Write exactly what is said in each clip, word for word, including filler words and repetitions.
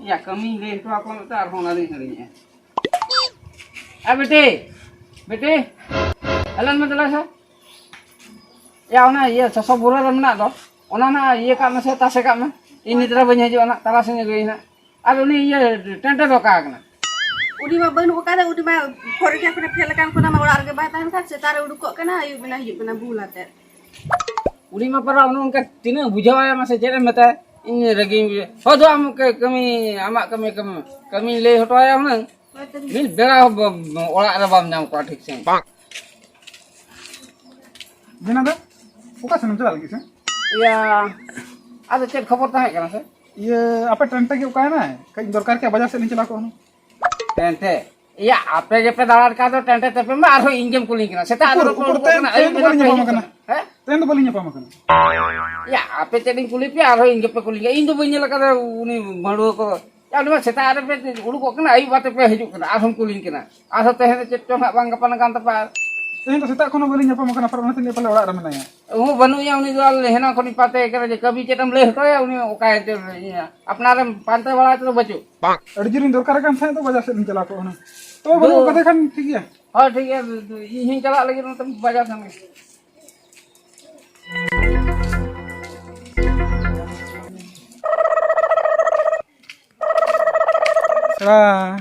ᱭᱟ, ᱠᱟᱹᱢᱤᱧ ᱞᱟᱹᱭ ᱦᱚᱴᱚ ᱟᱠᱚ ᱢᱮ ᱛᱚ, ᱟᱨᱦᱚᱸ ᱚᱱᱟ ᱫᱚᱧ ᱦᱤᱲᱤᱧᱮᱜᱼᱟ᱾ ᱮ ᱵᱤᱴᱤ, ᱵᱤᱴᱤ, ᱦᱮᱞᱮᱱ ᱢᱮ ᱫᱮᱞᱟ ᱥᱮ᱾ ᱭᱟ, ᱚᱱᱟ ᱤᱭᱟᱹ ᱥᱚᱥᱚ ᱵᱩᱨᱟᱹ ᱨᱮ ᱢᱮᱱᱟᱜ ᱫᱚ, ᱚᱱᱟ ᱱᱟᱜ ᱤᱭᱟᱹ ᱠᱟᱜ ᱢᱮᱥᱮ, ᱛᱟᱥᱮ ᱠᱟᱜ ᱢᱮ᱾ ᱤᱧ ᱱᱤᱛ ᱨᱮ ᱵᱟᱹᱧ ᱦᱤᱡᱩᱜᱼᱟ ᱱᱟᱜ, ᱛᱟᱨᱟᱥᱤᱧ ᱟᱹᱜᱩᱭᱟᱹᱧ ᱱᱟᱜ᱾ ᱟᱨ ᱩᱱᱤ ᱤᱭᱟᱹ ᱴᱮᱱᱴᱮ ᱫᱚ ᱚᱠᱟ ᱟᱠᱟᱱᱟ? ᱩᱱᱤ ᱢᱟ ᱵᱟᱹᱱᱩᱜ ᱟᱠᱟᱫᱮ, ᱩᱱᱤ ᱢᱟ ᱯᱚᱨᱤᱠᱷᱟ ᱠᱷᱚᱱᱮ ᱯᱷᱮᱞ ᱟᱠᱟᱱ ᱠᱷᱚᱱᱟᱜ ᱢᱟ ᱚᱲᱟᱜ ᱨᱮᱜᱮ ᱵᱟᱭ ᱛᱟᱦᱮᱱ ᱠᱷᱟᱱ, ᱥᱮᱛᱟᱜ ᱨᱮ ᱩᱰᱩᱠᱚᱜ ᱠᱟᱱᱟ, ᱟᱹᱭᱩᱵ ᱵᱮᱞᱟ ᱦᱤᱡᱩᱜ ᱠᱟᱱᱟ ᱵᱷᱩᱞ ᱟᱛᱮ᱾ ᱩᱱᱤ ᱢᱟ ᱯᱟᱨᱟ ᱚᱱᱮ ᱚᱱᱠᱟ ᱛᱤᱱᱟᱹᱜ ᱵᱩᱡᱷᱟᱹᱣᱟᱭᱟ ᱢᱟᱥᱮ, ᱪᱮᱫ ᱮᱢ ᱢᱮᱛᱟᱭᱟ? ᱤᱧ ᱨᱟᱹᱜᱤᱧ ᱵᱩᱡᱷᱟᱹᱣᱟ᱾ ᱦᱳᱭ ᱫᱩ, ᱟᱢ ᱠᱟᱹ-, ᱠᱟᱹᱢᱤ, ᱟᱢᱟᱜ ᱠᱟᱹᱢᱤ, ᱠᱟᱹᱢᱤ, ᱠᱟᱹᱢᱤᱧ ᱞᱟᱹᱭ ᱦᱚᱴᱚ ᱟᱭᱟ ᱦᱩᱱᱟᱹᱝ᱾ ᱢᱤᱫ ᱵᱮᱲᱟ ᱦᱚᱸ ᱵᱟ-, ᱚᱲᱟᱜ ᱨᱮ ᱵᱟᱢ ᱧᱟᱢ ᱠᱚᱣᱟ ᱴᱷᱤᱠ ᱥᱟᱺᱦᱤᱡ᱾ ᱵᱮᱱᱟ ᱫᱟ, ᱚᱠᱟ ᱥᱮᱱ ᱮᱢ ᱪᱟᱞᱟᱜ ᱞᱟᱹᱜᱤᱫ ᱥᱮ? ᱤᱭᱟᱹ, ᱟᱫᱚ ᱪᱮᱫ ᱠᱷᱚᱵᱚᱨ ᱛᱟᱦᱮᱸ ᱠᱟᱱᱟ ᱥᱮ? ᱤᱭᱟᱹ, ᱟᱯᱮ ᱴᱮᱱᱴᱮ ᱜᱮ ᱚᱠᱟᱭᱮᱱᱟᱭ? ᱠᱟᱹᱡ ᱫᱚᱨᱠᱟᱨ ᱠᱮᱭᱟ, ᱵᱟᱡᱟᱨ ᱥᱮᱫ ᱞᱤᱧ ᱪᱟᱞᱟᱣ ᱠᱚᱜᱼᱟ ᱦᱩᱱᱟᱹᱝ᱾ ᱴᱮᱱᱴᱮ? ᱤᱭᱟᱹ, ᱟᱯᱮ ᱜᱮᱯᱮ ᱫᱟᱬᱟᱱ ᱠᱟᱱ ᱫᱚ ᱴᱮᱱᱴᱮ ᱛᱮᱯᱮ ᱢᱟ, ᱟᱨᱦᱚᱸ ᱤᱧ ᱜᱮᱢ ᱠᱩᱞᱤᱧ ᱠᱟᱱᱟ᱾ ᱥᱮᱛᱟᱜ ᱨᱮ ᱩᱠᱩᱨ, ᱩᱠᱩᱨ, ᱛᱮᱦᱮᱧ, ᱛᱮᱦᱮᱧ ᱫᱚ ᱵᱟᱹᱞᱤᱧ ᱧᱟᱯᱟᱢ ᱟᱠᱟᱱᱟ᱾ ᱦᱮᱸ? ᱛᱮᱦᱮᱧ ᱫᱚ ᱵᱟᱹᱞᱤᱧ ᱧᱟᱯᱟᱢ ᱟᱠᱟᱱᱟ᱾ ᱭᱟ, ᱟᱯᱮ ᱪᱮᱫ ᱤᱧ ᱠᱩᱞᱤ ᱯᱮᱭᱟ, ᱟᱨᱦᱚᱸ ᱤᱧ ᱜᱮᱯᱮ ᱠᱩᱞᱤᱧ ᱠᱟᱱᱟ᱾ ᱤᱧ ᱫᱚ ᱵᱟᱹᱧ ᱧᱮᱞ ᱟᱠᱟᱫᱟ ᱩᱱᱤ ᱵᱷᱟᱹᱲᱩᱣᱟᱹ ᱠᱚ᱾ ᱭᱟ, ᱩᱱᱤ ᱢᱟ ᱥᱮᱛᱟᱜ ᱨᱮᱯᱮ ᱩᱰᱩᱠᱚᱜ ᱠᱟᱱᱟ, ᱟᱹᱭᱩᱵ ᱟᱛᱮ ᱯᱮ ᱦᱤᱡᱩᱜ ᱠᱟᱱᱟ, ᱟᱨᱦᱚᱸᱢ ᱠᱩᱞᱤᱧ ᱠᱟᱱᱟ᱾ ᱟᱨᱦᱚᱸ ᱛᱮᱦᱮᱧ ᱫᱚ ᱪᱮᱫ ᱪᱚᱝ ᱦᱟᱸᱜ ᱵᱟᱝ ᱜᱟᱯᱟᱱ ᱠᱟᱱ ᱛᱟᱯᱮ ᱟᱨ᱾ ᱛᱮᱦᱮᱧ ᱫᱚ ᱥᱮᱛᱟᱜ ᱠᱷᱚᱱ ᱦᱚᱸ ᱵᱟᱹᱞᱤᱧ ᱧᱟᱯᱟᱢ ᱟᱠᱟᱱᱟ, ᱯᱟᱞᱮ ᱚᱱᱟᱛᱮ ᱞᱟᱹᱭ ᱯᱟᱞᱮ ᱚᱲᱟᱜ ᱨᱮ ᱢᱮᱱᱟᱭᱟ᱾ ᱩᱱᱤ ᱵᱟᱹᱱᱩᱜᱮᱭᱟ, ᱩᱱᱤ ᱫᱚ ᱟᱞᱮ ᱦᱮᱱᱟᱝ ᱠᱷᱚᱱᱤᱧ ᱯᱟᱱᱛᱮᱭᱮ ᱠᱟᱱᱟ ᱡᱮ ᱠᱟᱹᱢᱤ ᱪᱮᱫ ᱮᱢ ᱞᱟᱹᱭ ᱦᱚᱴᱚᱭᱟ, ᱩᱱᱤ ᱚᱠᱟᱭ ᱪᱚ ᱤᱭᱟᱹ, ᱟᱯᱱᱟᱨᱮᱢ ᱯᱟᱱᱛᱮ ᱵᱟᱲᱟᱭ ᱛᱮᱫᱚ ᱵᱟᱹᱪᱩᱜ᱾ ᱟᱹᱰᱤ ᱡᱳᱨᱤᱧ ᱫᱚᱨᱠᱟᱨ ᱠᱟᱱ ᱛᱟᱦᱮᱸᱫ ᱫᱚ ᱵᱟᱡᱟᱨ ᱥᱮᱫ ᱞᱤᱧ ᱪᱟᱞᱟᱣ ᱠᱚᱜᱼᱟ ᱦᱩᱱᱟᱹᱝ᱾ ᱛᱚ ᱵᱟᱹᱵᱩ, ᱫᱩ- ᱠᱟᱛᱷᱟ ᱠᱷᱟᱱ ᱴᱷᱤᱠ ᱜᱮᱭᱟ᱾ ᱦᱳᱭ, ᱴᱷᱤᱠ ᱜᱮᱭᱟ, ᱤᱧ ᱦᱚᱸᱧ ᱪᱟᱞᱟᱜ ᱞᱟᱹᱜᱤᱫ ᱱᱚᱛᱮ ᱵᱟᱡᱟᱨ ᱥᱮᱱ ᱜᱮ᱾ ᱥᱟᱞᱟ,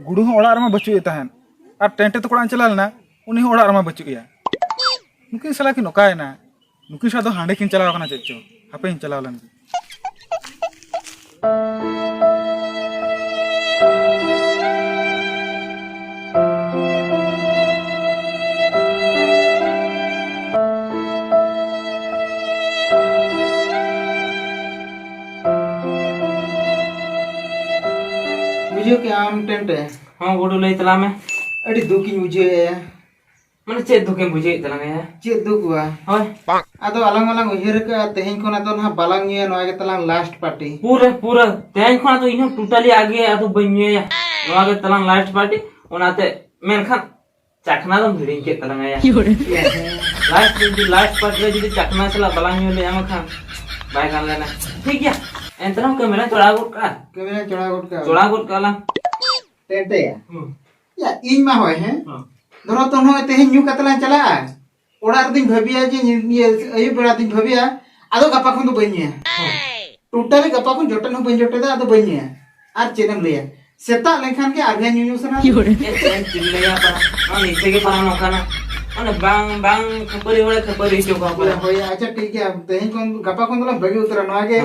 ᱜᱩᱰᱩ ᱦᱚᱸ ᱚᱲᱟᱜ ᱨᱮᱢᱟ ᱵᱟᱹᱪᱩᱜ ᱮ ᱛᱟᱦᱮᱸᱫ, ᱟᱨ ᱴᱮᱱᱴᱮ ᱛᱟᱠᱚ ᱚᱲᱟᱜ ᱤᱧ ᱪᱟᱞᱟᱣ ᱞᱮᱱᱟ, ᱩᱱᱤ ᱦᱚᱸ ᱚᱲᱟᱜ ᱨᱮᱢᱟ ᱵᱟᱹᱪᱩᱜ ᱮᱭᱟ᱾ ᱱᱩᱠᱤᱱ ᱥᱟᱞᱟ ᱠᱤᱱ ᱚᱠᱟᱭᱮᱱᱟ? ᱱᱩᱠᱤᱱ ᱥᱟᱞᱟ ᱫᱚ ᱦᱟᱸᱰᱮ ᱠᱤᱱ ᱪᱟᱞᱟᱣ ᱠᱟᱱᱟ ᱪᱮᱫ ᱪᱚ᱾ ᱦᱟᱯᱮᱧ ᱪᱟᱞᱟᱣ ᱞᱮᱱ ᱜᱮ᱾ ᱵᱩᱡᱷᱟᱹᱣ ᱠᱮᱜ ᱟᱢ ᱴᱮᱱᱴᱮ? ᱦᱚᱸ ᱜᱩᱰᱩ, ᱞᱟᱹᱭ ᱛᱟᱞᱟᱝ ᱢᱮ᱾ ᱟᱹᱰᱤ ᱫᱩᱠᱤᱧ ᱵᱩᱡᱷᱟᱹᱣᱮᱫᱼᱟ᱾ ᱢᱟᱱᱮ ᱪᱮᱫ ᱫᱩᱠᱮᱢ ᱵᱩᱡᱷᱟᱹᱣᱮᱫ ᱛᱟᱞᱟᱝᱟ ᱭᱟ? ᱪᱮᱫ ᱫᱩᱠ ᱵᱟ? ᱦᱳᱭ᱾ ᱟᱫᱚ ᱟᱞᱟᱝ ᱢᱟᱞᱟᱝ ᱩᱭᱦᱟᱹᱨ ᱟᱠᱟᱫᱼᱟ, ᱛᱮᱦᱮᱧ ᱠᱷᱚᱱ ᱟᱫᱚ ᱱᱟᱦᱟᱜ ᱵᱟᱞᱟᱝ ᱧᱩᱭᱟ, ᱱᱚᱣᱟ ᱜᱮ ᱛᱟᱞᱟᱝ ᱞᱟᱥᱴ ᱯᱟᱨᱴᱤ᱾ ᱯᱩᱨᱟᱹ, ᱯᱩᱨᱟᱹ᱾ ᱛᱮᱦᱮᱧ ᱠᱷᱚᱱ ᱟᱫᱚ ᱤᱧ ᱦᱚᱸ ᱴᱳᱴᱟᱞᱤ ᱟᱜᱮ ᱟᱫᱚ ᱵᱟᱹᱧ ᱧᱩᱭᱟ᱾ ᱱᱚᱣᱟ ᱜᱮ ᱛᱟᱞᱟᱝ ᱞᱟᱥᱴ ᱯᱟᱨᱴᱤ᱾ ᱚᱱᱟᱛᱮ ᱢᱮᱱᱠᱷᱟᱱ ᱪᱟᱠᱷᱱᱟ ᱫᱚᱢ ᱦᱤᱲᱤᱧ ᱠᱮᱫ ᱛᱟᱞᱟᱝᱟ ᱭᱟ᱾ ᱞᱟᱥᱴ ᱡᱩᱫᱤ ᱞᱟᱥᱴ ᱯᱟᱨᱴ ᱨᱮ ᱡᱩᱫᱤ ᱪᱟᱠᱷᱱᱟ ᱥᱟᱞᱟᱜ ᱵᱟᱞᱟᱝ ᱧᱩ ᱞᱮᱜᱼᱟ ᱢᱮᱱᱠᱷᱟᱱ ᱵᱟᱭ ᱜᱟᱱ ᱞᱮᱱᱟ᱾ ᱴᱷᱤᱠ ᱜᱮᱭᱟ, ᱮᱱᱛᱮ ᱨᱮᱦᱚᱸ ᱠᱟᱹᱢᱤ ᱞᱟᱝ ᱪᱚᱲᱟᱣ ᱜᱚᱫ ᱠᱟᱜᱼᱟ᱾ ᱠᱟᱹᱢᱤ ᱞᱟᱝ ᱪᱚᱲᱟᱣ ᱜᱚᱫ ᱠᱟᱜᱼᱟ᱾ ᱪᱚᱲᱟᱣ ᱜᱚᱫ ᱠᱟᱜᱼᱟ ᱞᱟᱝ᱾ ᱴᱮᱴᱮᱭᱟ᱾ ᱦᱩᱸ᱾ ᱭᱟ, ᱤᱧ ᱢᱟ ᱦᱳᱭ, ᱦᱮᱸ? ᱦᱩᱸ᱾ ᱫᱷᱚᱨᱚ ᱛᱚ ᱱᱚᱜᱼᱚᱭ ᱛᱮᱦᱮᱧ ᱧᱩ ᱠᱟᱛᱮ ᱞᱟᱝ ᱪᱟᱞᱟᱜᱼᱟ᱾ ᱚᱲᱟᱜ ᱨᱮᱫᱚᱧ ᱵᱷᱟᱹᱵᱤᱭᱟ ᱡᱮ ᱧᱤ-, ᱤᱭᱟᱹ, ᱟᱹᱭᱩᱵ ᱵᱮᱲᱟ ᱫᱚᱧ ᱵᱷᱟᱹᱵᱤᱭᱟ, ᱟᱫᱚ ᱜᱟᱯᱟ ᱠᱷᱚᱱ ᱫᱚ ᱵᱟᱹᱧ ᱧᱩᱭᱟ᱾ ᱦᱩᱸ᱾ ᱴᱳᱴᱟᱞᱤ ᱜᱟᱯᱟ ᱠᱷᱚᱱ ᱡᱚᱴᱮᱫ ᱦᱚᱸ ᱵᱟᱹᱧ ᱡᱚᱴᱮᱫᱟ, ᱟᱫᱚ ᱵᱟᱹᱧ ᱧᱩᱭᱟ᱾ ᱟᱨ ᱪᱮᱫ ᱮᱢ ᱞᱟᱹᱭᱟ? ᱥᱮᱛᱟᱜ ᱞᱮᱱᱠᱷᱟᱱ ᱜᱮ ᱟᱨᱦᱚᱸ ᱧᱩᱧᱩ ᱥᱟᱱᱟ᱾ ᱮ, ᱪᱮᱫ ᱮᱢ ᱪᱤᱞᱟᱹᱭᱟ ᱯᱟᱨᱟ? ᱱᱚᱣᱟ ᱱᱤᱝᱠᱟᱹ ᱜᱮ ᱯᱟᱨᱟ ᱱᱚᱝᱠᱟᱱᱟ᱾ ᱢᱟᱱᱮ ᱵᱟᱝ, ᱵᱟᱝ ᱠᱷᱟᱹᱯᱟᱹᱨᱤ ᱦᱚᱲᱮ ᱠᱷᱟᱹᱯᱟᱹᱨᱤ ᱦᱚᱪᱚ ᱠᱚᱣᱟ ᱯᱟᱨᱟ᱾ ᱦᱳᱭ, ᱟᱪᱪᱷᱟ, ᱴᱷᱤᱠ ᱜᱮᱭᱟ᱾ ᱛᱮᱦᱮᱧ ᱠᱷᱚᱱ, ᱜᱟᱯᱟ ᱠᱷᱚᱱ ᱫᱚᱞᱟᱝ ᱵᱟᱹᱜᱤ ᱩᱛᱟᱹᱨᱟ᱾ ᱱᱚᱣᱟ ᱜᱮ,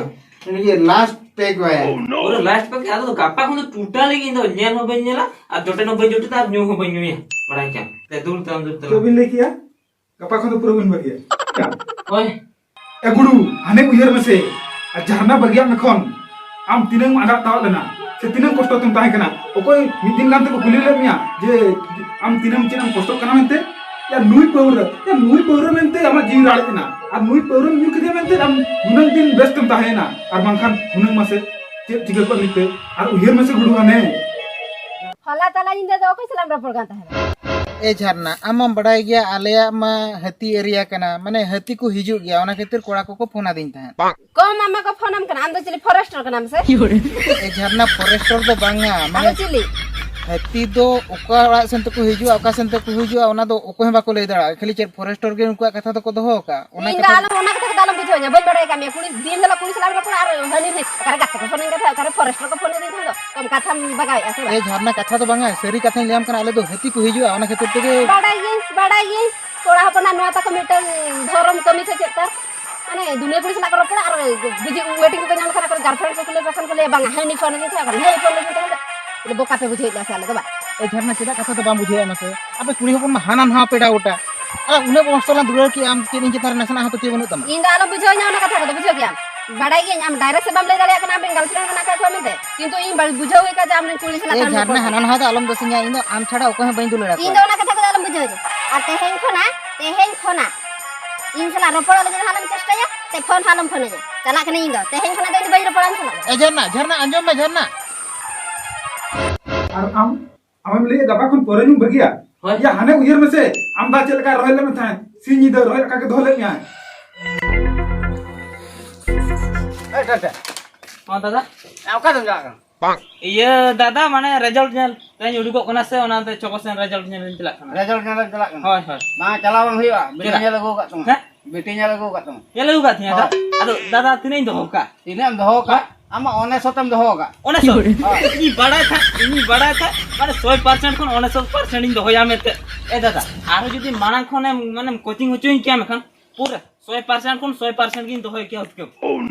ᱦᱮᱸ᱾ ᱱᱤᱭᱟᱹ ᱞᱟᱥᱴ ᱯᱮᱜᱽ ᱵᱟᱭᱟ᱾ ᱯᱩᱨᱟᱹ ᱞᱟᱥᱴ ᱯᱮᱜᱽ᱾ ᱟᱫᱚ ᱜᱟᱯᱟ ᱠᱷᱚᱱ ᱫᱚ ᱴᱳᱴᱟᱞᱤ ᱤᱧ ᱫᱚ ᱧᱮᱞ ᱦᱚᱸ ᱵᱟᱹᱧ ᱧᱮᱞᱟ, ᱟᱨ ᱡᱚᱴᱮᱫ ᱦᱚᱸ ᱵᱟᱹᱧ ᱡᱚᱴᱮᱫᱟ, ᱟᱨ ᱧᱩ ᱦᱚᱸ ᱵᱟᱹᱧ ᱧᱩᱭᱟ᱾ ᱵᱟᱲᱟᱭ ᱠᱮᱫᱟᱢ? ᱫᱮ, ᱫᱩᱞ ᱛᱟᱢ, ᱫᱩᱞ ᱛᱟᱢ᱾ ᱪᱮᱫ ᱵᱤᱱ ᱞᱟᱹᱭ ᱠᱮᱜᱼᱟ? ᱜᱟᱯᱟ ᱠᱷᱚᱱ ᱫᱚ ᱯᱩᱨᱟᱹ ᱵᱤᱱ ᱵᱟᱹᱜᱤᱭᱟ᱾ ᱦᱳᱭ᱾ ᱮ ᱜᱩᱨᱩ, ᱦᱟᱱᱮ ᱩᱭᱦᱟᱹᱨ ᱢᱮᱥᱮ, ᱟᱨ ᱡᱷᱟᱨᱱᱟ ᱵᱟᱹᱜᱤᱭᱟᱜ ᱢᱮ ᱠᱷᱚᱱ ᱟᱢ ᱛᱤᱱᱟᱹᱜ ᱮᱢ ᱟᱸᱰᱟᱜ ᱛᱟᱣᱟᱜ ᱞᱮᱱᱟ, ᱥᱮ ᱛᱤᱱᱟᱹᱜ ᱠᱚᱥᱴᱚ ᱛᱮᱢ ᱛᱟᱦᱮᱸ ᱠᱟᱱᱟ? ᱚᱠᱚᱭ ᱢᱤᱫ ᱫᱤᱱ ᱜᱟᱱ ᱛᱮᱠᱚ ᱠᱩᱞᱤ ᱞᱮᱫ ᱢᱮᱭᱟ ᱡᱮ ᱟᱢ ᱛᱤᱱᱟᱹᱜ, ᱪᱮᱫ ᱮᱢ ᱠᱚᱥᱴᱚᱜ ᱠᱟᱱᱟ ᱢᱮᱱᱛᱮ? ᱭᱟ ᱱᱩᱭ ᱯᱟᱹᱣᱨᱟᱹ, ᱭᱟ ᱱᱩᱭ ᱯᱟᱹᱣᱨᱟᱹ ᱢᱮᱱᱛᱮ ᱟᱢᱟᱜ ᱡᱤᱣᱤ ᱨᱟᱲᱮᱡ ᱮᱱᱟ, ᱟᱨ ᱱᱩᱭ ᱯᱟᱹᱣᱨᱟᱹᱢ ᱧᱩ ᱠᱮᱫᱮᱭᱟ ᱢᱮᱱᱛᱮ ᱟᱢ ᱱᱩᱱᱟᱹᱜ ᱫᱤᱱ ᱵᱮᱥ ᱛᱮᱢ ᱛᱟᱦᱮᱸᱭᱮᱱᱟ, ᱟᱨ ᱵᱟᱝᱠᱷᱟᱱ ᱱᱩᱱᱟᱹᱜ ᱢᱟᱥᱮ ᱪᱮᱫ ᱪᱤᱠᱟᱹ ᱠᱚᱜᱼᱟ ᱢᱮᱱᱛᱮ? ᱟᱨ ᱩᱭᱦᱟᱹᱨ ᱢᱮᱥᱮ ᱜᱩᱰᱩ ᱦᱟᱱᱮ᱾ ᱦᱚᱞᱟ ᱛᱟᱞᱟ ᱧᱤᱫᱟᱹ ᱫᱚ ᱚᱠᱚᱭ ᱥᱟᱞᱟᱜ ᱮᱢ ᱨᱚᱯᱚᱲ ᱠᱟᱱ ᱛᱟᱦᱮᱸᱫ? ᱮ ᱡᱷᱟᱨᱱᱟ, ᱟᱢ ᱢᱟᱢ ᱵᱟᱰᱟᱭ ᱜᱮᱭᱟ, ᱟᱞᱮᱭᱟᱜ ᱢᱟ ᱦᱟᱹᱛᱤ ᱮᱨᱤᱭᱟ ᱠᱟᱱᱟ, ᱢᱟᱱᱮ ᱦᱟᱹᱛᱤ ᱠᱚ ᱦᱤᱡᱩᱜ ᱜᱮᱭᱟ, ᱚᱱᱟ ᱠᱷᱟᱹᱛᱤᱨ ᱠᱚᱲᱟ ᱠᱚᱠᱚ ᱯᱷᱳᱱ ᱟᱹᱫᱤᱧ ᱛᱟᱦᱮᱸᱫ᱾ ᱠᱚᱢ ᱟᱢ ᱢᱟᱠᱚ ᱯᱷᱳᱱ ᱟᱢ ᱠᱟᱱᱟ, ᱟᱢ ᱫᱚ ᱪᱤᱞᱤ ᱯᱷᱚᱨᱮᱥᱴᱟᱨ ᱠᱟᱱᱟᱢ ᱥᱮ? ᱮ ᱡᱷᱟᱨᱱᱟ, ᱯᱷᱚᱨᱮᱥᱴᱟᱨ ᱫᱚ ᱵᱟᱝᱟ, ᱟᱫᱚ ᱢᱟᱱᱮ ᱪᱤᱞᱤ? ᱦᱟᱹᱛᱤ ᱫᱚ ᱚᱠᱟ ᱚᱲᱟᱜ ᱥᱮᱱ ᱛᱮᱠᱚ ᱦᱤᱡᱩᱜᱼᱟ, ᱚᱠᱟ ᱥᱮᱱ ᱛᱮᱠᱚ ᱦᱤᱡᱩᱜᱼᱟ, ᱚᱱᱟ ᱫᱚ ᱚᱠᱚᱭ ᱦᱚᱸ ᱵᱟᱠᱚ ᱞᱟᱹᱭ ᱫᱟᱲᱮᱭᱟᱜᱼᱟ, ᱠᱷᱟᱹᱞᱤ ᱪᱮᱫ ᱯᱷᱚᱨᱮᱥᱴᱟᱨ ᱜᱮ ᱩᱱᱠᱩᱣᱟᱜ ᱠᱟᱛᱷᱟ ᱫᱚᱠᱚ ᱫᱚᱦᱚ ᱟᱠᱟᱫᱼᱟ᱾ ᱚᱱᱟ ᱤᱧ ᱫᱚ ᱠᱟᱛᱷᱟ ᱟᱞᱚᱢ, ᱚᱱᱟ ᱠᱟᱛᱷᱟ ᱠᱚᱫᱚ ᱟᱞᱚᱢ ᱵᱩᱡᱷᱟᱹᱣ ᱤᱧᱟ, ᱵᱟᱹᱧ ᱵᱟᱲᱟᱭ ᱠᱟᱜ ᱢᱮᱭᱟ, ᱠᱩᱲᱤ ᱫᱤᱱ ᱦᱤᱞᱳᱜ ᱠᱩᱲᱤ ᱥᱟᱞᱟᱜ ᱮᱢ ᱨᱚᱯᱚᱲᱟ ᱟᱨ ᱦᱟᱹᱱᱤ ᱦᱟᱹᱛᱤ, ᱚᱠᱟᱨᱮ ᱜᱟᱛᱮ ᱠᱚ ᱯᱷᱳᱱ ᱟᱹᱧ ᱠᱟᱱ ᱛᱟᱦᱮᱸᱫ, ᱚᱠᱟᱨᱮ ᱯᱷᱚᱨᱮᱥᱴᱟᱨ ᱠᱚ ᱯᱷᱳᱱ ᱟᱹᱫᱤᱧ ᱛᱟᱦᱮᱸᱫ, ᱠᱚᱢ ᱠᱟᱛᱷᱟᱢ ᱵᱟᱜᱟᱣᱮᱫᱼᱟ ᱥᱮ ᱵᱟᱝ? ᱮ ᱡᱷᱟᱨᱱᱟ, ᱠᱟᱛᱷᱟ ᱫᱚ ᱵᱟᱝᱟ, ᱥᱟᱹᱨᱤ ᱠᱟᱛᱷᱟᱧ ᱞᱟᱹᱭᱟᱢ ᱠᱟᱱᱟ, ᱟᱞᱮ ᱫᱚ ᱦᱟᱹᱛᱤ ᱠᱚ ᱦᱤᱡᱩᱜᱼᱟ, ᱚᱱᱟ ᱠᱷᱟᱹᱛᱤᱨ ᱛᱮᱜᱮ᱾ ᱵᱟᱲᱟᱭ ᱜᱤᱭᱟᱹᱧ, ᱵᱟᱲᱟᱭ ᱜᱤᱭᱟᱹᱧ, ᱠᱚᱲᱟ ᱦᱚᱯᱚᱱᱟᱜ ᱱᱚᱣᱟ ᱛᱟᱠᱚ ᱢᱤᱫᱴᱟᱝ ᱫᱷᱚᱨᱚᱢ ᱠᱟᱹᱢᱤ ᱥᱮ ᱪᱮᱫ ᱛᱟᱨ, ᱢᱟᱱᱮ ᱫᱩᱱᱤᱭᱟᱹ ᱠᱩᱲᱤ ᱥᱟᱞᱟᱜ ᱠᱚ ᱨᱚᱯᱚᱲᱟ ᱟᱨ ᱵᱤᱡᱤ ᱣᱮᱴᱤᱝ ᱠᱚ ᱧᱟᱢ ᱞᱮᱠᱷᱟᱱ ᱟᱠᱚ ᱜᱟᱨᱞᱯᱷᱨᱮᱱᱰ ᱠᱚ ᱠᱩᱞᱤ ᱠᱚ ᱠᱷᱟᱱ ᱠᱚ ᱞᱟᱹᱭᱟ, "ᱵᱟᱝᱟ, ᱦᱟᱹᱱᱤ ᱯᱷᱳᱱ ᱟᱹᱫᱤᱧ ᱛᱟᱦᱮᱸ, ᱦᱟᱹᱱᱤ ᱯᱷᱳᱱ ᱟᱹᱫᱤᱧ ᱛᱟᱦᱮᱸ", ᱵᱚᱠᱟ ᱯᱮ ᱵᱩᱡᱷᱟᱹᱣᱮᱫ ᱞᱮᱭᱟ ᱥᱮ ᱟᱞᱮ ᱫᱚ ᱵᱟᱝ? ᱮ ᱡᱷᱟᱨᱱᱟ, ᱪᱮᱫᱟᱜ ᱠᱟᱛᱷᱟ ᱫᱚ ᱵᱟᱢ ᱵᱩᱡᱷᱟᱹᱣᱮᱫᱼᱟ ᱢᱟᱥᱮ? ᱟᱯᱮ ᱠᱩᱲᱤ ᱦᱚᱯᱚᱱ ᱢᱟ ᱦᱟᱱᱟ ᱱᱟᱣᱟ ᱯᱮ ᱮᱲᱟᱣ ᱜᱚᱴᱟ᱾ ᱟᱨ ᱩᱱᱟᱹᱜ ᱠᱚᱥᱴᱚ ᱞᱟᱝ ᱫᱩᱞᱟᱹᱲ ᱠᱮᱜᱼᱟ, ᱟᱢ ᱪᱮᱫ ᱤᱧ ᱪᱮᱛᱟᱱ ᱨᱮ ᱱᱟᱥᱮᱱᱟᱜ ᱦᱚᱸ ᱯᱟᱹᱛᱭᱟᱹᱣ ᱵᱟᱹᱱᱩᱜ ᱛᱟᱢᱟ? ᱤᱧ ᱫᱚ ᱟᱞᱚᱢ ᱵᱩᱡᱷᱟᱹᱣᱤᱧᱟ ᱚᱱᱟ ᱠᱟᱛᱷᱟ ᱠᱚᱫᱚ, ᱵᱩᱡᱷᱟᱹᱣ ᱠᱮᱜᱼᱟᱢ? ᱵᱟᱲᱟᱭ ᱜᱤᱭᱟᱹᱧ ᱟᱢ ᱰᱟᱭᱨᱮᱠᱴ ᱥᱮ ᱵᱟᱢ ᱞᱟᱹᱭ ᱫᱟᱲᱮᱭᱟᱜ ᱠᱟᱱᱟ ᱟᱢᱨᱮᱱ ᱜᱟᱨᱞᱯᱷᱨᱮᱱᱰ ᱢᱮᱱᱟᱜ ᱟᱠᱟᱫ ᱠᱚᱣᱟ ᱢᱮᱱᱛᱮ, ᱠᱤᱱᱛᱩ ᱤᱧ ᱵᱟᱲ-, ᱵᱩᱡᱷᱟᱹᱣ ᱦᱩᱭ ᱠᱟᱜ ᱡᱮ ᱟᱢᱨᱮᱱ ᱠᱩᱲᱤ ᱥᱟᱞᱟᱜ ᱮ ᱛᱟᱦᱮᱱ ᱡᱷᱟᱨᱱᱟ, ᱦᱚᱯᱚᱱ ᱦᱟᱱᱟ ᱠᱟᱱᱟ᱾ ᱱᱟᱣᱟ ᱫᱚ ᱟᱞᱚᱢ ᱫᱳᱥᱤᱧᱟ, ᱤᱧ ᱫᱚ ᱟᱢ ᱪᱷᱟᱲᱟ ᱚᱠᱚᱭ ᱦᱚᱸ ᱵᱟᱹᱧ ᱫᱩᱞᱟᱹᱲ ᱤᱧ ᱫᱚ ᱟᱠᱚᱣᱟ᱾ ᱚᱱᱟ ᱠᱟᱛᱷᱟ ᱠᱚᱫᱚ ᱟᱞᱚᱢ ᱵᱩᱡᱷᱟᱹᱣ ᱤᱧᱟ᱾ ᱟᱨ ᱛᱮᱦᱮᱧ ᱠᱷᱚᱱᱟᱜ, ᱛᱮᱦᱮᱧ ᱠᱷᱚᱱᱟᱜ ᱤᱧ ᱥᱟᱞᱟᱜ ᱨᱚᱯᱚᱲᱚᱜ ᱞᱟᱹᱜᱤᱫ ᱦᱚᱸ ᱟᱞᱚᱢ ᱪᱮᱥᱴᱟᱭᱟ, ᱥᱮ ᱯᱷᱳᱱ ᱦᱚᱸ ᱟᱞᱚᱢ ᱯᱷᱳᱱᱟᱹᱧᱟ᱾ ᱪᱟᱞᱟᱜ ᱠᱟᱹᱱᱟᱹᱧ ᱤᱧ ᱫᱚ, ᱛᱮᱦᱮᱧ ᱠᱷᱚᱱᱟᱜ ᱫᱚ ᱤᱧ ᱫᱚ ᱵᱟᱹᱧ ᱨᱚᱯᱚᱲᱟ ᱟᱢ ᱥᱟᱞᱟᱜ ᱫᱚ᱾ ᱮ ᱡᱷᱟᱨᱱᱟ, ᱡᱷᱟᱨᱱᱟ, ᱟᱸᱡᱚᱢ ᱢᱮ ᱡᱷᱟᱨᱱᱟ᱾ ᱟᱨ ᱟᱢ, ᱟᱢᱮᱢ ᱞᱟᱹᱭᱮᱫ ᱜᱟᱯᱟ ᱠᱷᱚᱱ ᱯᱟᱹᱣᱨᱟᱹ ᱧᱩᱢ ᱵᱟᱹᱜᱤᱭᱟ? ᱦᱳᱭ᱾ ᱭᱟ, ᱦᱟᱱᱮ ᱩᱭᱦᱟᱹᱨ ᱢᱮᱥᱮ, ᱟᱢ ᱫᱟ ᱪᱮᱫ ᱞᱮᱠᱟ ᱨᱚᱦᱮᱫ ᱞᱮᱫ ᱢᱮ ᱛᱟᱦᱮᱸᱫ, ᱥᱤᱧ ᱧᱤᱫᱟᱹ ᱨᱚᱦᱮᱫ ᱞᱮᱠᱟ ᱜᱮ ᱫᱚᱦᱚ ᱞᱮᱫ ᱢᱮᱭᱟᱭ᱾ ᱦᱮᱸ, ᱫᱟᱫᱟ᱾ ᱦᱮᱸ, ᱚᱠᱟ ᱛᱮᱢ ᱪᱟᱞᱟᱜ ᱠᱟᱱᱟ? ᱤᱭᱟᱹ, ᱫᱟᱫᱟ, ᱢᱟᱱᱮ, ᱨᱮᱡᱟᱞᱴ ᱧᱮᱞ ᱛᱮᱦᱮᱧ ᱩᱰᱩᱠᱚᱜ ᱠᱟᱱᱟ ᱥᱮ, ᱚᱱᱟᱛᱮ ᱪᱷᱚᱠᱚ ᱥᱮᱱ ᱨᱮᱡᱟᱞᱴ ᱧᱮᱞ ᱤᱧ ᱪᱟᱞᱟᱜ ᱠᱟᱱᱟ᱾ ᱨᱮᱡᱟᱞᱴ ᱧᱮᱞ ᱮᱢ ᱪᱟᱞᱟᱜ ᱠᱟᱱᱟ? ᱦᱳᱭ, ᱦᱳᱭ᱾ ᱵᱟᱝ, ᱪᱟᱞᱟᱣ ᱵᱟᱝ ᱦᱩᱭᱩᱜᱼᱟ, ᱵᱤᱴᱤ ᱪᱮᱫᱟᱜ? ᱧᱮᱞ ᱟᱹᱜᱩ ᱟᱠᱟᱫ ᱛᱟᱢᱟ᱾ ᱦᱮᱸ? ᱵᱤᱴᱤ ᱧᱮᱞ ᱟᱹᱜᱩ ᱟᱠᱟᱫ ᱛᱟᱢᱟ᱾ ᱧᱮᱞ ᱟᱹᱜᱩ ᱟᱠᱟᱫ ᱛᱤᱧᱟ, ᱦᱳᱭ᱾ ᱟᱫᱚ, ᱟᱫᱚ, ᱫᱟᱫᱟ, ᱛᱤᱱᱟᱹᱜ ᱤᱧ ᱫᱚᱦᱚ ᱠᱟᱜᱼᱟ? ᱛᱤᱱᱟᱹᱜ ᱮᱢ ᱫᱚᱦᱚ ᱠᱟᱜᱼᱟ? ᱦᱳᱭ᱾ ᱟᱢᱟᱜ ᱚᱱᱮᱥᱚᱛ ᱮᱢ ᱫᱚᱦᱚ ᱠᱟᱜᱼᱟ? ᱚᱱᱮᱥᱚᱛ? ᱦᱳᱭ᱾ ᱤᱧᱤᱧ ᱵᱟᱲᱟᱭ ᱠᱷᱟᱡ, ᱤᱧᱤᱧ ᱵᱟᱲᱟᱭ ᱠᱷᱟᱡ, ᱢᱟᱱᱮ, ᱥᱚᱭ ᱯᱟᱨᱥᱮᱱᱴ ᱠᱷᱚᱱ ᱚᱱᱮᱥᱚᱛ ᱯᱟᱨᱥᱮᱱᱴ ᱤᱧ ᱫᱚᱦᱚᱭᱟ ᱢᱮᱱᱛᱮ᱾ ᱮ ᱫᱟᱫᱟ, ᱟᱨᱦᱚᱸ ᱡᱩᱫᱤ ᱢᱟᱲᱟᱝ ᱠᱷᱚᱱᱮᱢ, ᱢᱟᱱᱮᱢ ᱠᱳᱪᱤᱝ ᱦᱚᱪᱚᱭᱤᱧ ᱠᱮᱭᱟ, ᱢᱮᱱᱠᱷᱟᱱ ᱯᱩᱨᱟᱹ ᱥᱚᱭ ᱯᱟᱨᱥᱮᱱᱴ ᱠᱷᱚᱱ ᱥᱚᱭ ᱯᱟᱨᱥᱮᱱᱴ ᱜᱤᱧ ᱫᱚᱦᱚᱭ ᱠᱮᱭᱟ ᱩᱛᱠᱟᱹᱢ᱾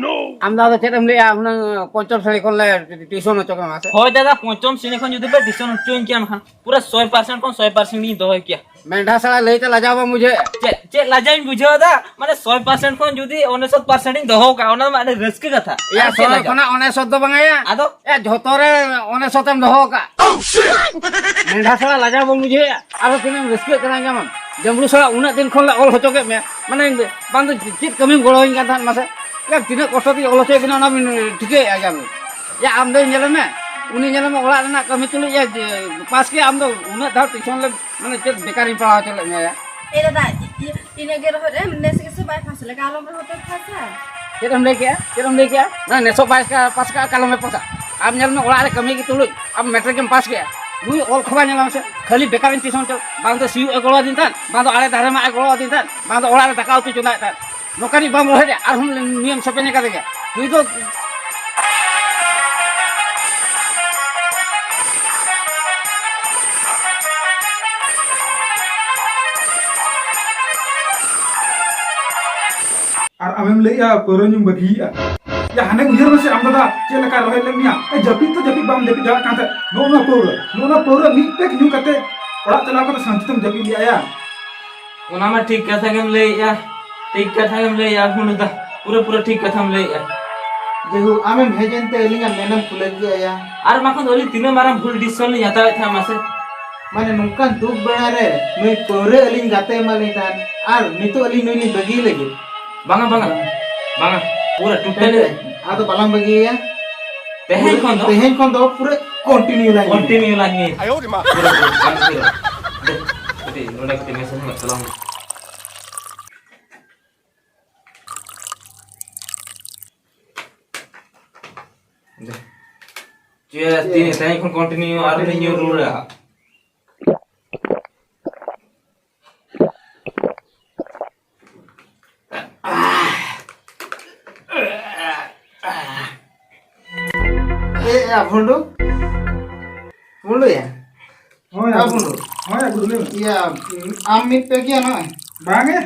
ᱟᱢ ᱫᱚ ᱟᱫᱚ ᱪᱮᱫ ᱮᱢ ᱞᱟᱹᱭᱟ, ᱦᱩᱱᱟᱹᱝ ᱯᱚᱧᱪᱚᱢ ᱥᱨᱮᱱᱤ ᱠᱷᱚᱱ ᱞᱮ ᱴᱤᱭᱩᱥᱚᱱ ᱦᱚᱪᱚ ᱠᱮᱢᱟ ᱥᱮ? ᱦᱳᱭ ᱫᱟᱫᱟ, ᱯᱚᱧᱪᱚᱢ ᱥᱨᱮᱱᱤ ᱠᱷᱚᱱ ᱡᱩᱫᱤ ᱯᱮ ᱴᱤᱭᱩᱥᱚᱱ ᱦᱚᱪᱚᱭᱤᱧ ᱠᱮᱭᱟ, ᱢᱮᱱᱠᱷᱟᱱ ᱯᱩᱨᱟᱹ ᱥᱚᱭ ᱯᱟᱨᱥᱮᱱᱴ ᱠᱷᱚᱱ ᱥᱚᱭ ᱯᱟᱨᱥᱮᱱᱴ ᱜᱤᱧ ᱫᱚᱦᱚᱭ ᱠᱮᱭᱟ᱾ ᱢᱮᱱᱰᱷᱟ ᱥᱟᱞᱟ ᱞᱟᱹᱭᱛᱮ ᱞᱟᱡᱟᱣ ᱵᱟᱢ ᱵᱩᱡᱷᱟᱹᱣᱮᱫᱼᱟ? ᱪᱮᱫ, ᱪᱮᱫ ᱞᱟᱡᱟᱣ ᱤᱧ ᱵᱩᱡᱷᱟᱹᱣ ᱮᱫᱟ? ᱢᱟᱱᱮ, ᱥᱚᱭ ᱯᱟᱨᱥᱮᱱᱴ ᱠᱷᱚᱱ ᱡᱩᱫᱤ ᱚᱱᱮᱥᱚᱛ ᱯᱟᱨᱥᱮᱱᱴ ᱤᱧ ᱫᱚᱦᱚ ᱠᱟᱜᱼᱟ, ᱚᱱᱟ ᱢᱟ ᱟᱹᱰᱤ ᱨᱟᱹᱥᱠᱟᱹ ᱠᱟᱛᱷᱟ᱾ ᱮᱭᱟ, ᱟᱨ ᱪᱮᱫ ᱥᱚᱭ ᱞᱟᱡᱟᱣ? ᱠᱷᱚᱱᱟᱜ ᱚᱱᱮᱥᱚᱛ ᱫᱚ ᱵᱟᱝᱟᱭᱟ᱾ ᱟᱫᱚ? ᱮ, ᱡᱷᱚᱛᱚ ᱨᱮ ᱚᱱᱮᱥᱚᱛ ᱮᱢ ᱫᱚᱦᱚ ᱠᱟᱜ᱾ ᱢᱮᱱᱰᱷᱟ ᱥᱟᱞᱟ ᱞᱟᱡᱟᱣ ᱵᱟᱢ ᱵᱩᱡᱷᱟᱹᱣᱮᱫᱼᱟ? ᱟᱨᱦᱚᱸ ᱛᱤᱱᱟᱹᱜ ᱮᱢ ᱨᱟᱹᱥᱠᱟᱹᱜ ᱠᱟᱱᱟ ᱧᱟᱢᱟᱢ᱾ ᱡᱟᱢᱵᱽᱲᱩ ᱥᱟᱞᱟ, ᱩᱱᱟᱹᱜ ᱫᱤᱱ ᱠᱷᱚᱱ ᱞᱮ ᱚᱞ ᱦᱚᱪᱚ ᱠᱮᱫ ᱢᱮᱭᱟ, ᱢᱟᱱᱮ, ᱵᱟᱝ ᱫᱚ ᱪᱮᱫ ᱠᱟᱹᱢᱤᱢ ᱜᱚᱲᱚᱣᱟᱹᱧ ᱠᱟᱱ ᱛᱟᱦᱮᱸᱫ ᱢᱟᱥᱮ? ᱮ, ᱛᱤᱱᱟᱹᱜ ᱠᱚᱥᱴᱚ ᱛᱮᱧ ᱚᱞ ᱦᱚᱪᱚᱭᱮᱫ ᱵᱮᱱᱟ, ᱚᱱᱟ ᱵᱤᱱ ᱴᱷᱤᱠᱟᱹᱭᱮᱫᱼᱟ ᱜᱮᱭᱟ ᱵᱤᱱ᱾ ᱭᱟ, ᱟᱢ ᱫᱚ ᱧᱮᱞ ᱢᱮ, ᱩᱱᱤ ᱧᱮᱞ ᱢᱮ, ᱚᱲᱟᱜ ᱨᱮᱱᱟᱜ ᱠᱟᱹᱢᱤ ᱛᱩᱞᱩᱡ ᱮ ᱯᱟᱥ ᱠᱮᱫ, ᱟᱢ ᱫᱚ ᱩᱱᱟᱹᱜ ᱫᱷᱟᱣ ᱴᱤᱭᱩᱥᱚᱱ ᱞᱮ, ᱢᱟᱱᱮ, ᱪᱮᱫ ᱵᱮᱠᱟᱨᱤᱧ ᱯᱟᱲᱦᱟᱣ ᱦᱚᱪᱚ ᱞᱮᱫ ᱢᱮᱭᱟ ᱭᱟ? ᱮ ᱫᱟᱫᱟ, ᱤ-, ᱤ-, ᱤᱱᱟᱹᱜ ᱜᱮ ᱨᱚᱦᱚᱭ ᱨᱮ ᱱᱮᱥ ᱜᱮᱥᱮ ᱵᱟᱭ ᱯᱟᱥ ᱞᱮ, ᱠᱟᱞᱚᱢ ᱨᱮᱦᱚᱸ ᱛᱚ ᱯᱟᱥᱟ᱾ ᱪᱮᱫ ᱮᱢ ᱞᱟᱹᱭ ᱠᱮᱜᱼᱟ? ᱪᱮᱫ ᱮᱢ ᱞᱟᱹᱭ ᱠᱮᱜᱼᱟ? ᱢᱟᱱᱮ, ᱱᱮᱥᱚᱜ ᱵᱟᱭ ᱯᱟᱥ ᱠᱟᱜᱼᱟ, ᱠᱟᱞᱚᱢᱮ ᱯᱟᱥᱟ᱾ ᱟᱢ ᱧᱮᱞ ᱢᱮ, ᱚᱲᱟᱜ ᱨᱮ ᱠᱟᱹᱢᱤ ᱜᱮ ᱛᱩᱞᱩᱡ ᱟᱢ ᱢᱮᱴᱨᱤᱠ ᱮᱢ ᱯᱟᱥ ᱠᱮᱜᱼᱟ᱾ ᱱᱩᱭ ᱚᱞ ᱠᱷᱚᱵᱟ ᱧᱮᱞ ᱢᱮᱥᱮ, ᱠᱷᱟᱹᱞᱤ ᱵᱮᱠᱟᱨᱤᱧ ᱴᱤᱭᱩᱥᱚᱱ ᱦᱚᱪᱚ, ᱵᱟᱝ ᱫᱚ ᱥᱤᱭᱳᱜ ᱮ ᱜᱚᱲᱚ ᱟᱹᱫᱤᱧ ᱛᱟᱦᱮᱸᱫ, ᱵᱟᱝ ᱫᱚ ᱟᱲᱮ ᱫᱷᱟᱨᱮ ᱢᱟᱜ ᱮ ᱜᱚᱲᱚ ᱟᱹᱫᱤᱧ ᱛᱟᱦᱮᱸᱫ, ᱵᱟᱝ ᱫᱚ ᱚᱲᱟᱜ ᱨᱮ ᱫᱟᱠᱟ ᱩᱛᱩ ᱪᱚᱸᱫᱟᱭᱮᱫ ᱛᱟᱦᱮᱸᱫ᱾ ᱱᱚᱝᱠᱟᱱᱤᱡ ᱵᱟᱢ ᱨᱚᱦᱮᱫ ᱮᱭᱟ, ᱟᱨᱦᱚᱸ ᱱᱩᱭᱮᱢ ᱥᱮᱯᱮᱧ ᱟᱠᱟᱫᱮ ᱜᱮᱭᱟ᱾ ᱱᱩᱭ ᱫᱚ ᱟᱨ ᱟᱢᱮᱢ ᱞᱟᱹᱭᱮᱜᱼᱟ ᱯᱟᱹᱣᱨᱟᱹ ᱧᱩᱢ ᱵᱟᱹᱜᱤᱭᱮᱜᱼᱟ᱾ ᱭᱟ, ᱦᱟᱱᱮ ᱩᱭᱦᱟᱹᱨ ᱢᱮᱥᱮ ᱟᱢ ᱫᱟᱫᱟ, ᱪᱮᱫ ᱞᱮᱠᱟ ᱨᱚᱦᱮᱫ ᱞᱮᱫ ᱢᱮᱭᱟ? ᱮ, ᱡᱟᱹᱯᱤᱫ ᱛᱚ ᱡᱟᱹᱯᱤᱫ ᱵᱟᱢ ᱡᱟᱹᱯᱤᱫ ᱫᱟᱲᱮᱭᱟᱜ ᱠᱟᱱ ᱛᱟᱦᱮᱸᱫ᱾ ᱱᱚᱜᱼᱚ ᱱᱚᱣᱟ ᱯᱟᱹᱣᱨᱟᱹ, ᱱᱚᱜᱼᱚ ᱱᱚᱣᱟ ᱯᱟᱹᱣᱨᱟᱹ ᱢᱤᱫ ᱯᱮᱠ ᱧᱩ ᱠᱟᱛᱮ ᱚᱲᱟᱜ ᱪᱟᱞᱟᱣ ᱠᱟᱛᱮ ᱥᱟᱱᱛᱤ ᱛᱮᱢ ᱡᱟᱹᱯᱤᱫ ᱞᱮᱜᱼᱟ ᱭᱟ᱾ ᱚᱱᱟ ᱢᱟ ᱴᱷᱤᱠ ᱠᱟᱛᱷᱟ ᱜᱮᱢ ᱞᱟᱹᱭᱮᱜᱼᱟ, ᱴᱷᱤᱠ ᱠᱟᱛᱷᱟ ᱜᱮᱢ ᱞᱟᱹᱭᱮᱜᱼᱟ ᱦᱩᱱᱩ ᱫᱟ, ᱯᱩᱨᱟᱹ ᱯᱩᱨᱟᱹ ᱴᱷᱤᱠ ᱠᱟᱛᱷᱟᱢ ᱞᱟᱹᱭᱮᱜᱼᱟ᱾ ᱡᱮᱦᱩ ᱟᱢᱮᱢ ᱦᱮᱡ ᱮᱱᱛᱮ ᱟᱹᱞᱤᱧᱟᱜ ᱢᱮᱱᱮᱢ ᱠᱷᱩᱞᱟᱹ ᱠᱮᱜᱼᱟ ᱭᱟ᱾ ᱟᱨ ᱵᱟᱠᱷᱟᱱ ᱫᱚ ᱟᱹᱞᱤᱧ ᱛᱤᱱᱟᱹᱜ ᱢᱟᱨᱟᱝ ᱵᱷᱩᱞ decision ᱞᱤᱧ ᱦᱟᱛᱟᱣᱮᱫ ᱛᱟᱦᱮᱸᱫ ᱢᱟᱥᱮ᱾ ᱢᱟᱱᱮ ᱱᱚᱝᱠᱟᱱ ᱫᱩᱠ ᱵᱮᱲᱟ ᱨᱮ ᱱᱩᱭ ᱯᱟᱹᱣᱨᱟᱹ ᱟᱹᱞᱤᱧ ᱜᱟᱛᱮ ᱮᱢᱟᱞᱤᱧ ᱛᱟᱦᱮᱸᱫ ᱟᱨ ᱱᱤᱛᱚᱜ ᱟᱹᱞᱤᱧ ᱱᱩᱭ ᱞᱤᱧ ᱵᱟᱹᱜᱤ ᱞᱟᱹᱜᱤᱫ᱾ ᱵᱟᱝᱟ, ᱵᱟᱝᱟ, ᱵᱟᱝᱟ, ᱯᱩᱨᱟᱹ totally᱾ ᱟᱫᱚ ᱵᱟᱞᱟᱝ ᱵᱟᱹᱜᱤᱭᱟ᱾ ᱛᱮᱦᱮᱧ ᱠᱷᱚᱱ ᱫᱚ? ᱛᱮᱦᱮᱧ ᱠᱷᱚᱱ ᱫᱚ ᱯᱩᱨᱟᱹ continue ᱞᱟᱝ ᱧᱩᱭᱟ᱾ Continue ᱞᱟᱝ ᱧᱩᱭᱟ᱾ ᱟᱭᱳ ᱨᱮ ᱢᱟ᱾ ᱯᱩᱨᱟᱹ, ᱯᱩᱨᱟᱹ, ᱵᱟᱝ ᱩᱛᱟᱹᱨᱟ᱾ ᱫᱮ, ᱠᱟᱹᱴᱤᱡ ᱱᱚᱰᱮ ᱠᱟᱹᱴᱤᱡ ᱢᱮᱥᱮ ᱧᱚᱜ ᱛᱟᱞᱟᱝ ᱢᱮ᱾ ᱪᱮᱫ ᱛᱤᱱ ᱛᱮᱦᱮᱧ ᱠᱷᱚᱱ ᱠᱚᱱᱴᱤᱱᱤᱭᱩ ᱟᱨ ᱞᱤᱧ ᱧᱩ ᱨᱩᱣᱟᱹᱲᱟ᱾ ᱮ, ᱭᱟ, ᱵᱷᱩᱸᱰᱩ᱾ ᱵᱷᱩᱸᱰᱩᱭᱟ᱾ ᱦᱳᱭ, ᱟ, ᱟᱵᱚ᱾ ᱵᱷᱩᱸᱰᱩ᱾ ᱦᱳᱭ, ᱟᱵᱚ ᱞᱟᱹᱭ ᱢᱮ᱾ ᱤᱭᱟᱹ, ᱟᱢ ᱢᱤᱫ ᱯᱮᱜ ᱜᱮᱭᱟ ᱱᱚᱜᱼᱚᱭ᱾ ᱵᱟᱝ ᱮ,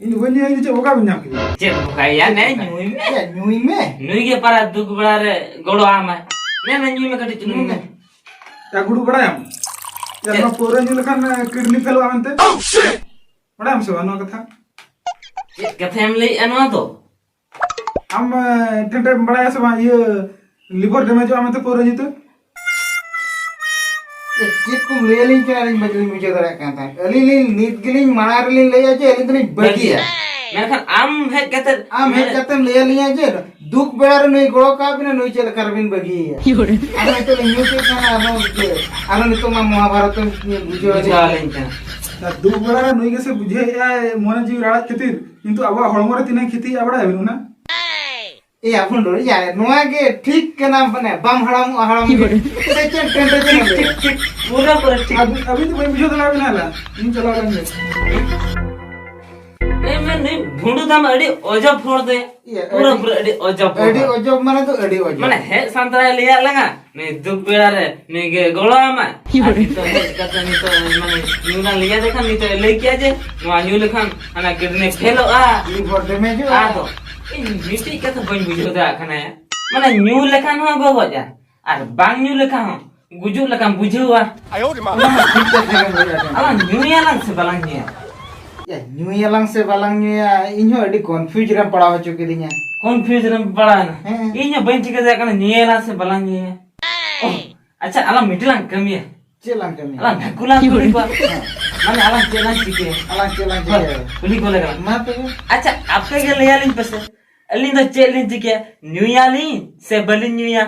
ᱤᱧ ᱫᱚ ᱵᱟᱹᱧ ᱧᱩᱭᱟ, ᱤᱧ ᱫᱚ ᱪᱮᱫ ᱵᱚᱠᱟ ᱵᱤᱱ ᱧᱟᱢ ᱠᱮᱫᱟ? ᱪᱮᱫ ᱵᱚᱠᱟᱭᱟ? ᱱᱮ, ᱧᱩᱭ ᱢᱮ᱾ ᱭᱟ, ᱧᱩᱭ ᱢᱮ᱾ ᱱᱩᱭ ᱜᱮ ᱯᱟᱨᱟ ᱫᱩᱠ ᱵᱮᱲᱟ ᱨᱮ ᱜᱚᱲᱚ ᱟᱢᱟᱭ᱾ ᱱᱮ, ᱱᱮ, ᱧᱩᱭ ᱢᱮ, ᱠᱟᱹᱴᱤᱡ ᱪᱩᱞᱩᱝ ᱧᱩᱭ ᱢᱮ᱾ ᱢᱮ᱾ ᱭᱟ, ᱜᱩᱰᱩ, ᱵᱟᱲᱟᱭᱟᱢ? ᱭᱟ, ᱪᱮᱫ? ᱱᱚᱣᱟ ᱯᱟᱹᱣᱨᱟᱹ ᱧᱩ ᱞᱮᱠᱷᱟᱱ, ᱮ, ᱠᱤᱰᱱᱤ ᱯᱷᱮᱞᱚᱜᱼᱟ ᱢᱮᱱᱛᱮ? ᱵᱟᱲᱟᱭᱟᱢ ᱥᱮ ᱵᱟᱝ ᱱᱚᱣᱟ ᱠᱟᱛᱷᱟ? ᱪᱮᱫ ᱠᱟᱛᱷᱟᱢ ᱞᱟᱹᱭᱮᱜᱼᱟ ᱱᱚᱣᱟ ᱫᱚ? ᱟᱢ, ᱮ, ᱴᱷᱮᱱ ᱴᱷᱮᱱ ᱵᱟᱲᱟᱭᱟ ᱥᱮ ᱵᱟᱝ, ᱤᱭᱟᱹ, ᱞᱤᱵᱷᱟᱨ ᱰᱮᱢᱮᱡᱚᱜᱼᱟ ᱢᱮᱱᱛᱮ ᱯᱟᱹᱣᱨᱟᱹ ᱧᱩ ᱛᱮ? ᱮ, ᱪᱮᱫ ᱠᱚᱢ ᱞᱟᱹᱭ ᱟᱹᱞᱤᱧ ᱠᱟᱱᱟ, ᱟᱹᱞᱤᱧ ᱵᱟᱹᱞᱤᱧ ᱵᱩᱡᱷᱟᱹᱣ ᱫᱟᱲᱮᱭᱟᱜ ᱠᱟᱱ ᱛᱟᱦᱮᱸᱫ᱾ ᱟᱹᱞᱤᱧ ᱞᱤᱧ, ᱱᱤᱛ ᱜᱮᱞᱤᱧ ᱢᱟᱲᱟᱝ ᱨᱮᱞᱤᱧ ᱞᱟᱹᱭᱟ ᱡᱮ ᱟᱹᱞᱤᱧ ᱫᱚᱞᱤᱧ ᱵᱟᱹᱜᱤᱭᱟ᱾ ᱢᱮᱱᱠᱷᱟᱱ ᱟᱢ ᱦᱮᱡ ᱠᱟᱛᱮ ᱟᱢ ᱦᱮᱡ ᱢᱟᱱᱮ ᱠᱟᱛᱮᱢ ᱞᱟᱹᱭ ᱟᱹᱞᱤᱧᱟ ᱡᱮ ᱫᱩᱠ ᱵᱮᱲᱟ ᱨᱮ ᱱᱩᱭ ᱜᱚᱲᱚ ᱠᱟᱜ ᱵᱤᱱᱟ, ᱱᱩᱭ ᱪᱮᱫ ᱞᱮᱠᱟ ᱨᱮᱵᱤᱱ ᱵᱟᱹᱜᱤᱭᱮᱭᱟ? ᱟᱨ ᱱᱤᱛᱚᱜ ᱞᱤᱧ ᱧᱩ ᱠᱮᱫ ᱠᱷᱟᱱ ᱟᱨᱦᱚᱸ ᱪᱮᱫ? ᱟᱨᱦᱚᱸ ᱱᱤᱛᱚᱜ ᱢᱟ ᱢᱚᱦᱟᱵᱷᱟᱨᱚᱛ ᱮᱢ ᱵᱩᱡᱷᱟᱹᱣ ᱵᱩᱡᱷᱟᱹᱣ ᱟᱹᱞᱤᱧ ᱠᱟᱱᱟ᱾ ᱟᱨ ᱫᱩᱠ ᱵᱮᱲᱟ ᱨᱮ ᱱᱩᱭ ᱜᱮᱥᱮ ᱵᱩᱡᱷᱟᱹᱣᱮᱫᱼᱟᱭ ᱢᱚᱱᱮ ᱡᱤᱣᱤ ᱨᱟᱲᱟᱡ ᱠᱷᱟᱹᱛᱤᱨ, ᱠᱤᱱᱛᱩ ᱟᱵᱚᱣᱟᱜ ᱦᱚᱲᱢᱚ ᱨᱮ ᱛᱤᱱᱟᱹᱜ ᱠᱷᱤᱛᱤᱭᱮᱫᱼᱟ ᱵᱟᱲᱟᱭ ᱟᱵᱤᱱ ᱚᱱᱟ? ᱮᱭᱟ ᱵᱷᱩᱸᱰᱩ, ᱭᱟ, ᱱᱚᱣᱟ ᱜᱮ ᱴᱷᱤᱠ ᱠᱟᱱᱟ, ᱢᱟᱱᱮ, ᱵᱟᱢ ᱦᱟᱲᱟᱢᱚᱜᱼᱟ, ᱦᱟᱲᱟᱢ ᱜᱮ᱾ ᱥᱮ ᱪᱮᱫ ᱴᱮᱱᱰᱮ ᱴᱷᱤᱠ, ᱴᱷᱤᱠ, ᱴᱷᱤᱠ, ᱯᱩᱨᱟᱹ, ᱯᱩᱨᱟᱹ ᱴᱷᱤᱠ᱾ ᱟᱹᱵᱤᱱ, ᱟᱹᱵᱤᱱ ᱫᱚ ᱵᱟᱹᱧ ᱵᱩᱡᱷᱟᱹᱣ ᱫᱟᱲᱮᱭᱟᱵᱤᱱ ᱦᱟᱞᱟ᱾ ᱤᱧ ᱪᱟᱞᱟᱣ ᱞᱮᱱ ᱜᱮ᱾ ᱮ, ᱢᱮᱱ, ᱱᱩᱭ ᱵᱷᱩᱸᱰᱩ ᱫᱟᱢ ᱟᱹᱰᱤ ᱚᱡᱚᱵ ᱦᱚᱲ ᱫᱚᱭ᱾ ᱤᱭᱟᱹ, ᱯᱩᱨᱟᱹ, ᱟᱹᱰᱤ, ᱯᱩᱨᱟᱹ ᱟᱹᱰᱤ ᱚᱡᱚᱵ ᱦᱚᱲ ᱟᱹᱰᱤ ᱫᱚ᱾ ᱚᱡᱚᱵ ᱢᱟᱱᱮ ᱫᱚ ᱟᱹᱰᱤ ᱚᱡᱚᱵ᱾ ᱢᱟᱱᱮ, ᱦᱮᱡ ᱥᱟᱱᱛᱟᱲᱟᱭ ᱞᱟᱹᱭᱟᱫ ᱞᱟᱝᱟ, ᱱᱩᱭ ᱫᱩᱠ ᱵᱮᱲᱟ ᱨᱮ ᱱᱩᱭ ᱜᱮ ᱜᱚᱲᱚ ᱟᱢᱟᱭ᱾ ᱟᱨ ᱱᱤᱛᱚᱜ ᱦᱮᱡ ᱠᱟᱛᱮ ᱱᱤᱛᱚᱜ, ᱢᱟᱱᱮ, ᱧᱩ ᱞᱟᱝ ᱞᱟᱹᱭᱟᱫᱮ ᱠᱷᱟᱱ ᱱᱤᱛᱚᱜ ᱮ ᱞᱟᱹᱭ ᱠᱮᱜᱼᱟ ᱡᱮ ᱱᱚᱣᱟ ᱧᱩ ᱞᱮᱠᱷᱟᱱ ᱦᱟᱱᱟ ᱠᱤᱰᱱᱤ ᱯᱷᱮᱞᱚᱜᱼᱟ᱾ ᱞᱤᱵᱷᱟᱨ ᱰᱮᱢᱮᱡᱚᱜᱼᱟ᱾ ᱟᱫᱚ ᱤᱧ ᱢᱤᱫᱴᱤᱡ ᱠᱟᱛᱷᱟ ᱵᱟᱹᱧ ᱵᱩᱡᱷᱟᱹᱣ ᱫᱟᱲᱮᱭᱟᱜ ᱠᱟᱱᱟ ᱭᱟ, ᱢᱟᱱᱮ, ᱧᱩ ᱞᱮᱠᱷᱟᱱ ᱦᱚᱸ ᱜᱚᱜᱚᱡᱼᱟ ᱟᱨ ᱵᱟᱝ ᱧᱩ ᱞᱮᱠᱷᱟᱱ ᱦᱚᱸ ᱜᱩᱡᱩᱜ ᱞᱮᱠᱟᱢ ᱵᱩᱡᱷᱟᱹᱣᱟ᱾ ᱚᱱᱟ ᱢᱟ ᱴᱷᱤᱠ ᱠᱟᱛᱷᱟ ᱜᱮᱢ ᱞᱟᱹᱭ ᱟᱠᱟᱫ᱾ ᱟᱞᱟᱝ ᱧᱩᱭᱟᱞᱟᱝ ᱥᱮ ᱵᱟᱞᱟᱝ ᱧᱩᱭᱟ? ᱭᱟ, ᱧᱩᱭᱟᱞᱟᱝ ᱥᱮ ᱵᱟᱞᱟᱝ ᱧᱩᱭᱟ, ᱤᱧ ᱦᱚᱸ ᱟᱹᱰᱤ confuse ᱨᱮᱢ ᱯᱟᱲᱟᱣ ᱦᱚᱪᱚ ᱠᱤᱫᱤᱧᱟ᱾ Confuse ᱨᱮᱢ ᱯᱟᱲᱟᱣᱮᱱᱟ? ᱦᱮᱸ᱾ ᱤᱧ ᱦᱚᱸ ᱵᱟᱹᱧ ᱴᱷᱤᱠᱟᱹ ᱫᱟᱲᱮᱭᱟᱜ ᱠᱟᱱᱟ, ᱧᱩᱭᱟᱞᱟᱝ ᱥᱮ ᱵᱟᱞᱟᱝ ᱧᱩᱭᱟ? ᱚᱦ, ᱟᱪᱪᱷᱟ, ᱟᱞᱟᱝ ᱢᱤᱫᱴᱮᱡ ᱞᱟᱝ ᱠᱟᱹᱢᱤᱭᱟ᱾ ᱪᱮᱫ ᱞᱟᱝ ᱠᱟᱹᱢᱤᱭᱟ? ᱟᱞᱟᱝ ᱰᱷᱟᱠᱩ ᱞᱟᱝ ᱠᱩᱞᱤ ᱠᱚᱣᱟ᱾ ᱦᱮᱸ᱾ ᱢᱟᱱᱮ, ᱟᱞᱟᱝ ᱪᱮᱫ ᱞᱟᱝ ᱪᱤᱠᱟᱹᱭᱟ? ᱟᱞᱟᱝ ᱪᱮᱫ ᱞᱟᱝ ᱦᱳᱭ, ᱪᱤᱠᱟᱹᱭᱟ? ᱠᱩᱞᱤ ᱠᱚ ᱞᱮᱜᱮ ᱞᱟᱝ᱾ ᱢᱟ ᱛᱚᱵᱮ᱾ ᱟᱪᱪᱷᱟ, ᱟᱯᱮ ᱜᱮ ᱞᱟᱹᱭᱟᱞᱤᱧ ᱯᱮᱥᱮ, ᱟᱹᱞᱤᱧ ᱫᱚ ᱪᱮᱫ ᱞᱤᱧ ᱪᱤᱠᱟᱹᱭᱟ? ᱧᱩᱭᱟᱞᱤᱧ ᱥᱮ ᱵᱟᱹᱞᱤᱧ ᱧᱩᱭᱟ?